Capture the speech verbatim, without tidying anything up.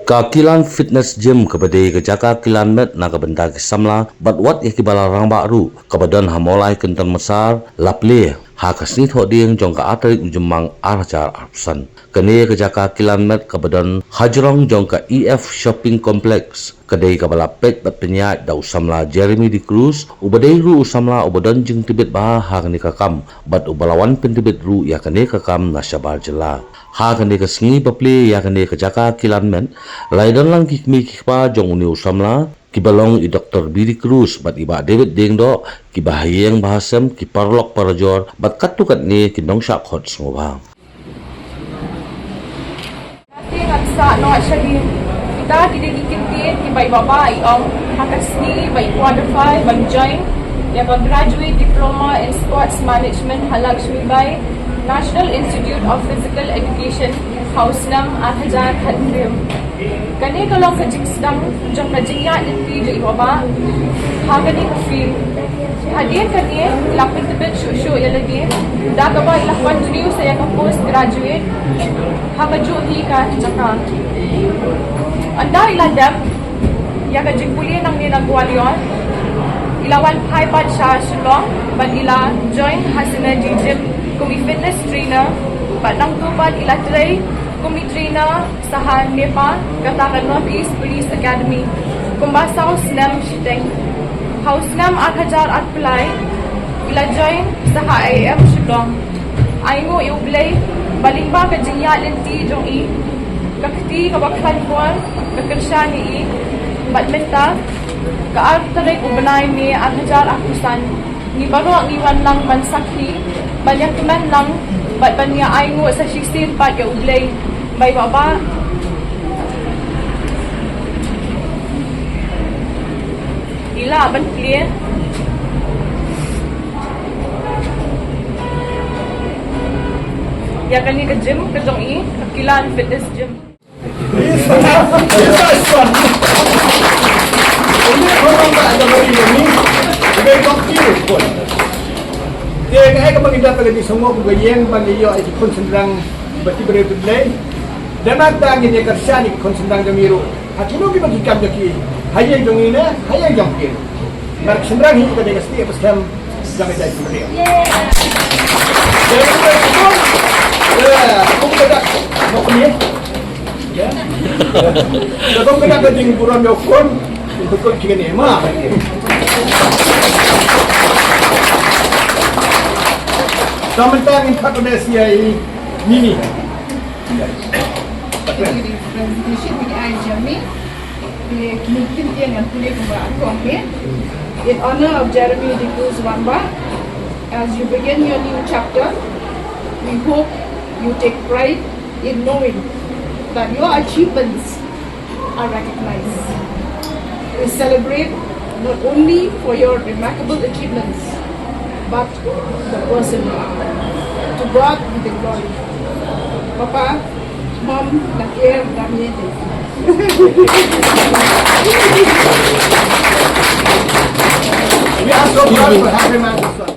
Ka Kilan Fitness Gym kaba dei ka jaka kilan met na ka bynta ki samla bad wat ïa kiba la rangbah ruh, kaba don ha Mawlai Kynton Massar, la plie ha ka sngi Thohdieng jong ka ar tarik u Jymmang ar hajar arphew san. Kane ka jaka kilan met kaba don hajrong jong ka E F Shopping Complex ka dei kaba la peit bad pynïaid da u samla Jeremy de Cruz, uba dei ruh u samla uba don jingtbit bha ha kane ka kam bad uba la wan pyntbit ruh ïa kane ka kam na shabar jylla. Ha kane ka sngi ba plie ïa kane ka jaka kilan met, la ïadon lang ki kmie ki kpa jong une u samla, kiba long i Doktor B D Cruz bad i Bah David Diengdoh, kiba ha ïing ba ha sem, ki paralok parajor bad katto katne ki nongshah khot sngewbha. Te ngan sa noh sha ki, kita ki dei ki kyntien kiba i Bah Bah i ong ha ka sngi ba i qualify ban join ïa ka Graduate Diploma in Sports Management ha Lakshmibai National Institute of Physical Education ha u snem ar hajar khathynriew. Kane ka long ka jingsdang jong ka jingïaid lynti jong i Bah Bah ha kane ka field. Hadien kane la pyntbit shuh shuh ïa lade da kaba i la continue sa ïa ka post graduate ha kajuh hi ka jaka. Ynda i la dep ïa ka jingpule nangne na Gwalior, i la wan phai pat sha Shillong bad i la join ha Synergy Gym kum i fitness trainer bad nangta pat i la trei kum i trainer sa ha NEPA, kata ka North East Police Academy, kumba saw snem shiteng. Ha u snem ar hajar arphew lai i la join sa ha I I M Shillong. Ainguh ïa U Blei ba lyngba ka jingïaid lynti jong i, ka kti kaba khlaiñ bor ka kyrshan ïa i bad mynta ka ar tarik u bnai May ar hajar arphew san, ngi baroh ngi wan lang ban sakhi, ban ïakmen lang bad ban ïa ainguh sa shisien pat ïa U Blei ba i Bah Bah i lah ban plie ïa kane ka gym ka jong i, ka Kilan Fitness Gym. Te kaei kaba ngi dap ka dei sngewbha ka ïeng ban ïoh ïa ki khun shynrang ba ki briew ki Blei. Dang nangta ngin ïa kyrshan ïa ki khun shynrang jong ngi ruh ha kino kiba ki kam jong ki, ha ïing jong ngi ne ha ïing jong ki. Namar ki shynrang hi ka dei ka stieh ba skhem jong ka jaitbynriew. Te kum ka dak, kum ka dak, kum ka dak ka jingburom ïa u khun, u khun ki kane ma. Te mynta ngin khot ïa i Mimi. Thank you, President. Hi, Jeremy. Te kine ki kyntien ngan pule kumba ka ong me. In honor of Jeremy D'Cruz Wangbah, as you begin your new chapter, we hope you take pride in knowing that your achievements are recognized. We celebrate not only for your remarkable achievements, but the person you are. To God be the glory. Papa, Mom, la kher da mie de. We are so proud to have him as a son.